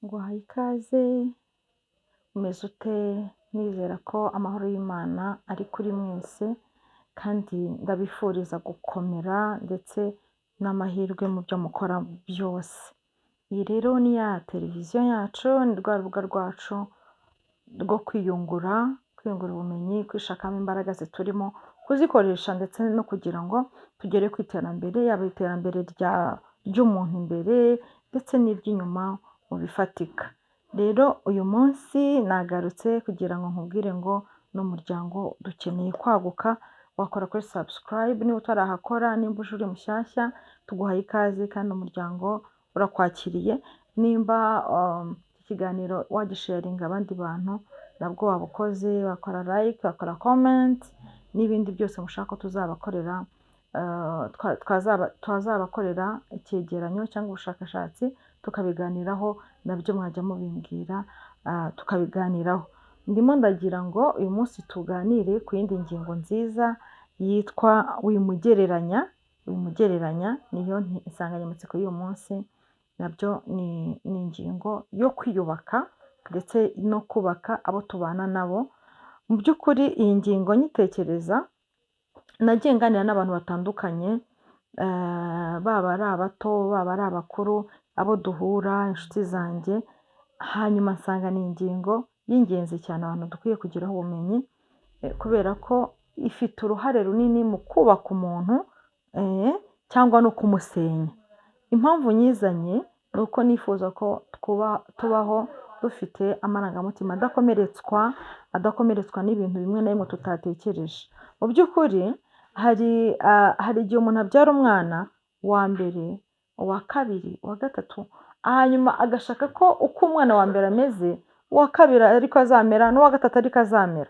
Nguhaye ikaze, umeze ute? Nizera ko amahoro y'Imana ari kuri mwese kandi ndabifuriza gukomera ndetse n'amahirwe mu byo mukora byose. Iyi rero ni ya televiziyo yacu, ni rwa rubuga rwacu rwo kwiyungura, kwiyungura ubumenyi, kwishakamo imbaraga ziturimo, kuzikoresha ndetse no kugira ngo tugere ku iterambere, yaba iterambere ry'umuntu imbere ndetse n'iry'inyuma mu bifatika. Rero uyu munsi nagarutse kugira ngo nkubwire ngo n'umuryango dukeneye kwaguka, wakora kuri subscribe niba utarahakora, nimba uje uri mushyashya tuguhaye ikaze kandi umuryango urakwakiriye, nimba iki kiganiro wagisharinga abandi bantu nabwo waba ukoze, wakora like, wakora comment n'ibindi byose mushaka ko tuzabakorera, twazabakorera icyegeranyo cyangwa ubushakashatsi tukabiganiraho, nabyo mwajya mubimbwira tukabiganiraho. Ndimo ndagira ngo uyu munsi tuganire ku yindi ngingo nziza yitwa wimugereranya, wimugereranya niyo insanganyamatsiko y'uyu munsi, nabyo ni ingingo yo kwiyubaka ndetse no kubaka abo tubana nabo. Mu by'ukuri iyi ngingo nyitekereza nagiye nganira n'abantu batandukanye, baba ari abato, baba ari abakuru, abo duhura, inshuti zanjye, hanyuma nsanga ni ingingo y'ingenzi cyane abantu dukwiye kugiraho ubumenyi, kubera ko ifite uruhare runini mu kubaka umuntu cyangwa no kumusenya. Impamvu nyizanye ni uko nifuza ko tubaho dufite amarangamutima adakomeretswa, adakomeretswa n'ibintu bimwe na bimwe tutatekereje. Mu by'ukuri hari igihe umuntu abyara umwana wa mbere, uwa kabiri, uwa gatatu, hanyuma agashaka ko uko umwana wa mbere ameze, uwa kabiri ariko azamera n'uwa gatatu ariko azamera.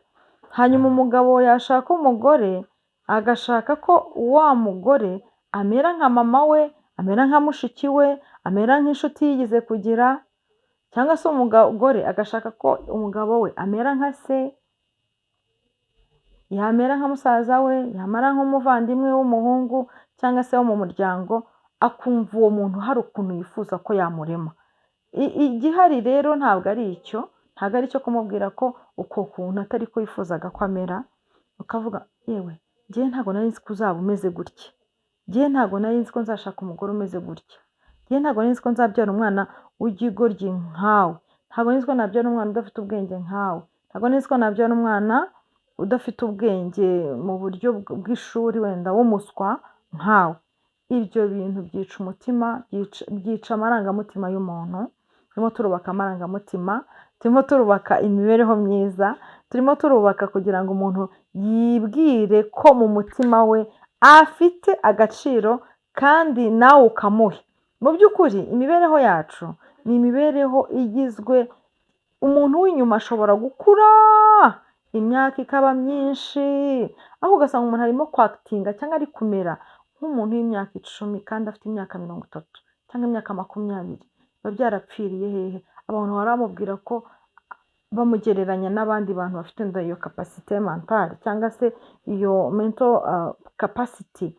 Hanyuma umugabo yashaka umugore, agashaka ko wa mugore amera nka mama we, amera nka mushiki we, amera nk'inshuti yigeze kugira, cyangwa se umugore agashaka ko umugabo we amera nka se, yamera nka musaza we, yamera nk'umuvandimwe w'umuhungu cyangwa se wo mu muryango, akumva uwo muntu hari ukuntu yifuza ko yamurema. Igihari rero ntabwo ari icyo, ntabwo ari icyo kumubwira ko uko kuntu atari ko yifuzaga ko amera, ukavuga yewe njyewe ntabwo nari nzi ko uzaba umeze gutya, njyewe ntabwo nari nzi ko nzashaka umugore umeze gutya, njyewe ntabwo nari nzi ko nzabyara umwana w'ikigoryi nkawe, ntabwo nari nzi ko nabyara umwana udafite ubwenge nkawe, ntabwo nari nzi ko nabyara umwana udafite ubwenge mu buryo bw'ishuri wenda w'umuswa nkawe. Ibyo bintu byica umutima, byica amarangamutima y'umuntu. Turimo turubaka amarangamutima, turimo turubaka imibereho myiza, turimo turubaka kugira ngo umuntu yibwire ko mu mutima we afite agaciro kandi nawe ukamuhe. Mu by'ukuri imibereho yacu ni imibereho igizwe, umuntu w'inyuma ashobora gukura imyaka ikaba myinshi, ariko ugasanga umuntu arimo kwactinga cyangwa ari kumera nk'umuntu w'imyaka 10 kandi afite imyaka 30 cyangwa imyaka 20. Biba byarapfiriye hehe? Abantu bahora bamubwira ko bamugereranya n'abandi bantu bafite wenda iyo capacité mentale cyangwa se iyo mental capacity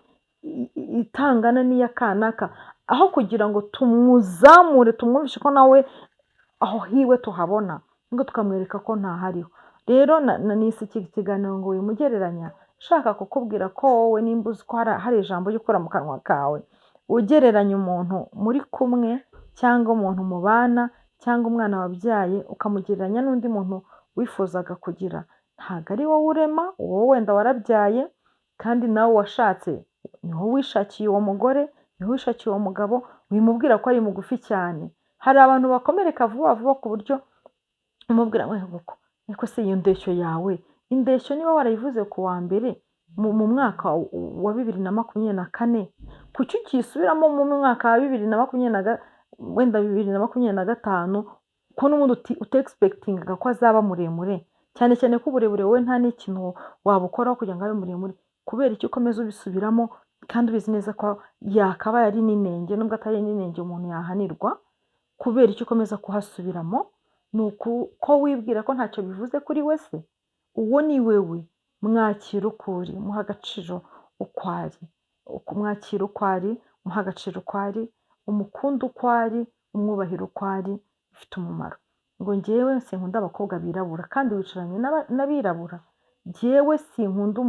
itangana n'iya kanaka, aho kugira ngo tumuzamure tumwumvishe ko nawe aho hiwe tuhabona, ahubwo tukamwereka ko ntahariho. Rero nise iki kiganiro ngo wimugereranya, nshaka kukubwira ko wowe nimba uzi ko hari ijambo ujya ukura mu kanwa kawe, ugereranya umuntu muri kumwe cyangwa umuntu mubana cyangwa umwana wabyaye ukamugereranya n'undi muntu wifuzaga kugira, ntabwo ari wowe urema, wowe wenda warabyaye kandi nawe washatse, ni wowe wishakiye uwo mugore, ni wowe wishakiye uwo mugabo, wimubwira ko ari mugufi cyane. Hari abantu bakomereka vuba vuba ku buryo umubwira ngo ariko se iyo ndeshyo yawe, indeshyo niba warayivuze ku wa mbere mu mwaka wa 2024, kuki ukiyisubiramo mu mwaka wa bibiri na makumyabiri na wenda 2025, ko n'ubundi utexpectingaga ko azaba muremure, cyane cyane ko uburebure wowe nta n'ikintu wabukoraho kugira ngo abe muremure, kubera iki ukomeza ubisubiramo kandi ubizi neza ko yakabaye ari n'inenge, nubwo atari n'inenge umuntu yahanirwa, kubera iki ukomeza kuhasubiramo? Ni uko wibwira ko ntacyo bivuze kuri we se? Uwo ni wewe, mwakira uko uri, muha agaciro uko ari, mwakira uko ari, umuha agaciro uko ari, umukunde uko ari, umwubahire uko ari. Bifite umumaro. Ngo njyewe sinkunda abakobwa birabura kandi wicaranye n'abirabura. Njyewe sinkunda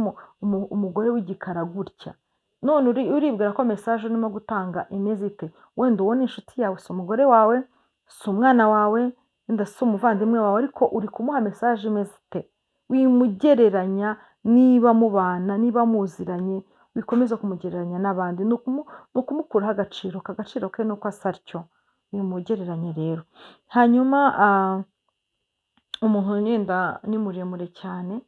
umugore w'igikara gutya. None uribwira ko message urimo gutanga imeze ite? Wenda uwo ni inshuti yawe, si umugore wawe, si umwana wawe, wenda si umuvandimwe wawe, ariko uri kumuha message imeze ite? Wimugereranya niba mubana, niba muziranye, wikomeza kumugereranya n'abandi. Ni ukumukuraho agaciro ke, agaciro ke ni uko asa atyo. Wimugereranya rero. Hanyuma umuntu wenda ni muremure cyane,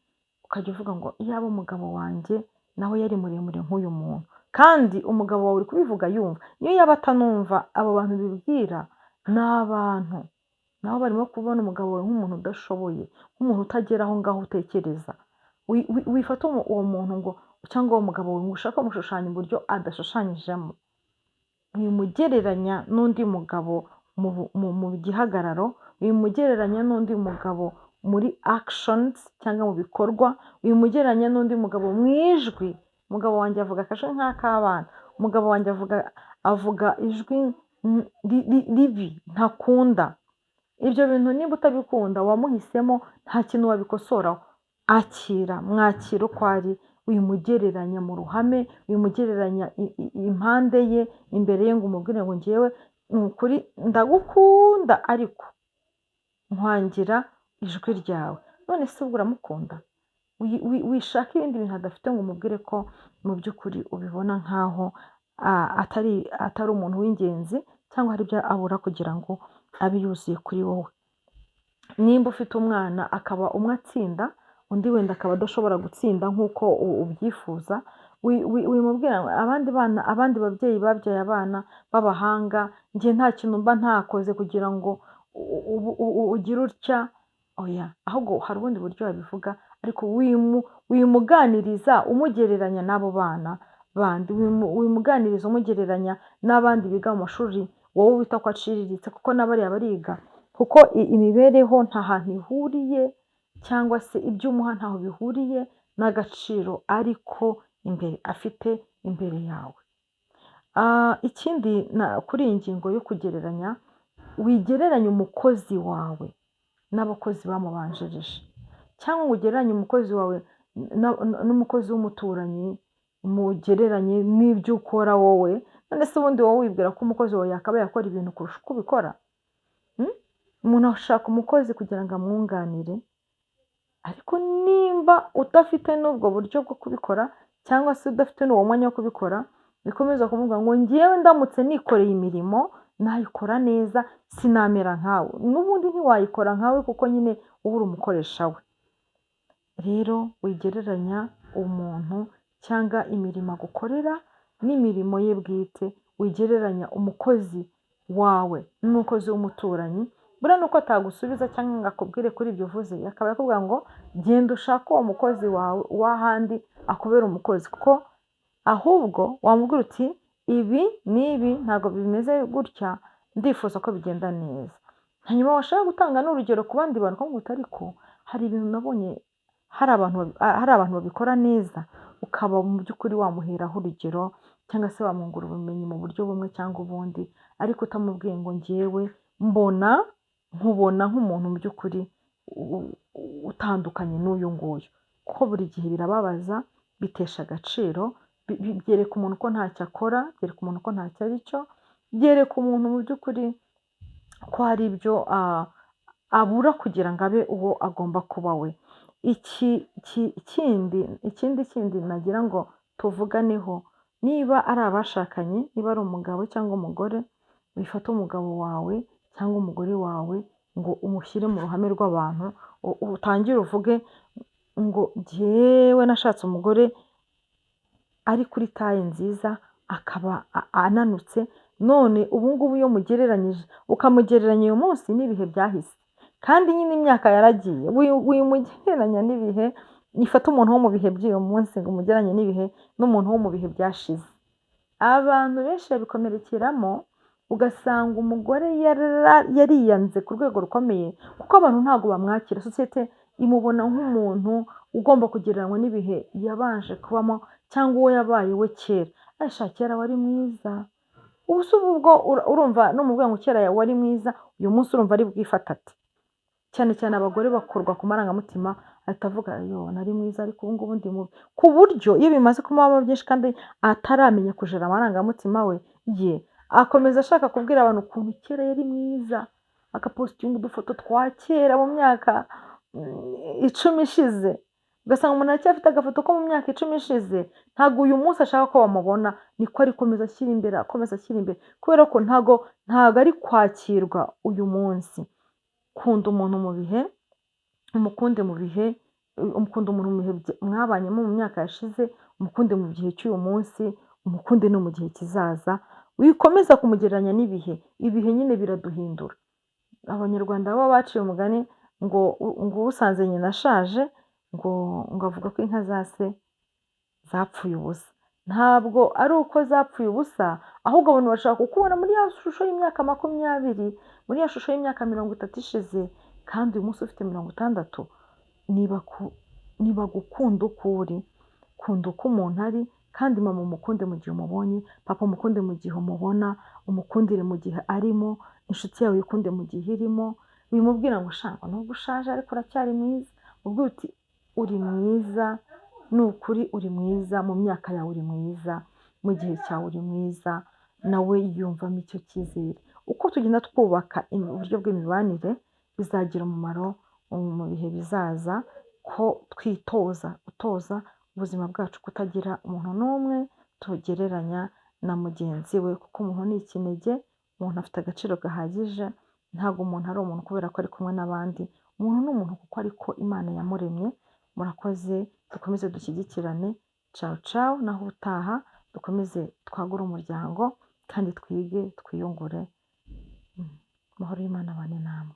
ukajya uvuga ngo iyaba umugabo wanjye nawe yari muremure nk'uyu muntu. Kandi umugabo wawe uri kubivuga yumva. Niyo yaba atanumva, abo bantu bibwira ni abantu. Nabo barimo kubona umugabo wawe nk'umuntu udashoboye, nk'umuntu utagera aho ngaho utekereza. Wifata uwo muntu ngo cyangwa uwo mugabo wawe ngo ushake kumushushanya uburyo adashushanyijemo. Wimugereranya n'undi mugabo mu gihagararo, wimugereranya n'undi mugabo muri actions cyangwa mu bikorwa, wimugereranya n'undi mugabo mu ijwi. Umugabo wanjye avuga akajwi nk'ak'abana, umugabo wanjye avuga ijwi ribi ntakunda. Ibyo bintu niba utabikunda wamuhisemo, nta kintu wabikosoraho. Akira, mwakira uko ari, wimugereranya mu ruhame, wimugereranya impande ye, imbere ye ngo umubwire ngo njyewe ni ukuri ndagukunda ariko nkwangira ijwi ryawe. None se ubwo uramukunda? Wishaka ibindi bintu adafite ngo umubwire ko mu by'ukuri ubibona nk'aho atari umuntu w'ingenzi cyangwa hari ibyo abura kugira ngo abe yuzuye kuri wowe. Nimba ufite umwana akaba umwe atsinda, undi wenda akaba adashobora gutsinda nk'uko ubyifuza, wimubwira ngo abandi bana, abandi babyeyi babyaye abana b'abahanga, njye nta kintu mba ntakoze kugira ngo ugire utya. Oya, ahubwo hari ubundi buryo wabivuga, ariko wimuganiriza umugereranya n'abo bana bandi, wimuganiriza umugereranya n'abandi biga mu mashuri wowe wita ko aciriritse, kuko n'abariya bariga, kuko imibereho nta hantu ihuriye cyangwa se ibyo umuha ntaho bihuriye n'agaciro ariko imbere afite imbere yawe. Ikindi kuri iyi ngingo yo kugereranya, wigereranya umukozi wawe n'abakozi bamubanjirije, cyangwa ngo ugereranye umukozi wawe n'umukozi w'umuturanyi, mugereranye n'ibyo ukora wowe. None se ubundi wowe wibwira ko umukozi wawe yakabaye akora ibintu kurusha uko ubikora? Umuntu ashaka umukozi kugira ngo amwunganire, ariko nimba udafite n'ubwo buryo bwo kubikora cyangwa se udafite n'uwo mwanya wo kubikora, bikomeza kumubwira ngo njyewe ndamutse nikoreye imirimo nayikora neza sinamera nkawe. N'ubundi ntiwayikora nkawe kuko nyine uba uri umukoresha we. Rero wigereranya umuntu cyangwa imirimo agukorera n'imirimo ye bwite, wigereranya umukozi wawe n'umukozi w'umuturanyi. Buriya nuko atagusubiza cyangwa ngo akubwire kuri ibyo uvuze, akaba yakubwira ngo genda ushake uwo mukozi wawe w'ahandi akubere umukozi, kuko ahubwo wamubwira uti ibi n'ibi ntabwo bimeze gutya, ndifuza ko bigenda neza. Hanyuma washaka gutanga n'urugero ku bandi bantu ukamubwira uti ariko hari ibintu nabonye hari abantu babikora neza, ukaba mu by'ukuri wamuheraho urugero cyangwa se wamwungura ubumenyi mu buryo bumwe cyangwa ubundi, ariko utamubwiye ngo njyewe mbona nkubona nk'umuntu mu by'ukuri utandukanye n'uyu nguyu, kuko buri gihe birababaza, bitesha agaciro, byereka umuntu ko ntacyo akora, byereka umuntu ko ntacyo ari cyo, byereka umuntu mu by'ukuri ko hari ibyo abura kugira ngo abe uwo agomba kuba we. Ikindi kindi nagira ngo tuvuganeho, niba ari abashakanye, niba ari umugabo cyangwa umugore, wifate umugabo wawe cyangwa umugore wawe ngo umushyire mu ruhame rw'abantu, utangire uvuge ngo jyewe nashatse umugore ari kuri taille nziza, akaba ananutse, none ubu ngubu iyo mugereranyije, ukamugereranya uyu munsi n'ibihe byahise, kandi nyine imyaka yaragiye, wimugereranya n'ibihe, ifate umuntu wo mu bihe by'uyu munsi ngo umugereranye n'ibihe n'umuntu wo mu bihe byashize. Abantu benshi babikomerekeramo, ugasanga umugore yariyanze ku rwego rukomeye, kuko abantu ntabwo bamwakira, sosiyete imubona nk'umuntu ugomba kugereranywa n'ibihe yabanje kubamo cyangwa uwo yabaye we kera. Ariko kera wari mwiza, Ubu se ubwo urumva numubwira ngo kera wari mwiza, uyu munsi urumva ari bwifate ate? Cyane cyane abagore bakorwa ku marangamutima, ahita avuga: "Yo, nari mwiza, ariko ubu ngubu ndi mubi," ku buryo iyo bimaze kumubamo byinshi kandi ataramenya kujera amarangamutima we ye, akomeza ashaka kubwira abantu ukuntu kera yari mwiza, agapositinga udufoto twa kera mu myaka 10 ishize. Ugasanga umuntu aracyafite agafoto ko mu myaka 10 ishize, ntabwo uyu munsi ashaka ko bamubona, niko ari komeza ashyira imbere, akomeza ashyira imbere, kubera ko ntabwo ari kwakirwa uyu munsi. Kunda umuntu mu bihe, umukunde mu bihe, ukunda umuntu mu bihe mwabanyemo mu myaka yashize, umukunde mu gihe cy'uyu munsi, umukunde no mu gihe kizaza. Wikomeza kumugereranya n'ibihe. Ibihe nyine biraduhindura. Abanyarwanda bo baciye umugani ngo usanze nyina ashaje ngo avuga ko inka za se zapfuye ubusa. Ntabwo ari uko zapfuye ubusa, ahubwo abantu bashaka kukubona muri ya shusho y'imyaka 20, muri ya shusho y'imyaka 30 ishize, kandi uyu munsi ufite 60. Niba gukunda uko uri, kunda uko umuntu ari, kandi mama umukunde mu gihe umubonye, papa umukunde mu gihe umubona, umukundire mu gihe arimo, inshuti yawe uyikunde mu gihe irimo. Wimubwira ngo shaka nubwo ushaje ariko uracyari mwiza, ubwo uti uri mwiza, ni ukuri uri mwiza, mu myaka yawe uri mwiza, mu gihe cyawe uri mwiza, nawe yiyumvamo icyo cyizere. Uko tugenda twubaka uburyo bw'imibanire bizagira umumaro mu bihe bizaza, ko twitoza gutoza ubuzima bwacu kutagira umuntu n'umwe tugereranya na mugenzi we, kuko umuntu ni ikinege, umuntu afite agaciro gahagije. Ntabwo umuntu ari umuntu kubera ko ari kumwe n'abandi, umuntu ni umuntu kuko ariko Imana yamuremye. Murakoze, dukomeze dushyigikirane. Cawu cawu, naho ubutaha. Dukomeze twagure umuryango kandi twige, twiyungure. Amahoro y'Imana abane namwe.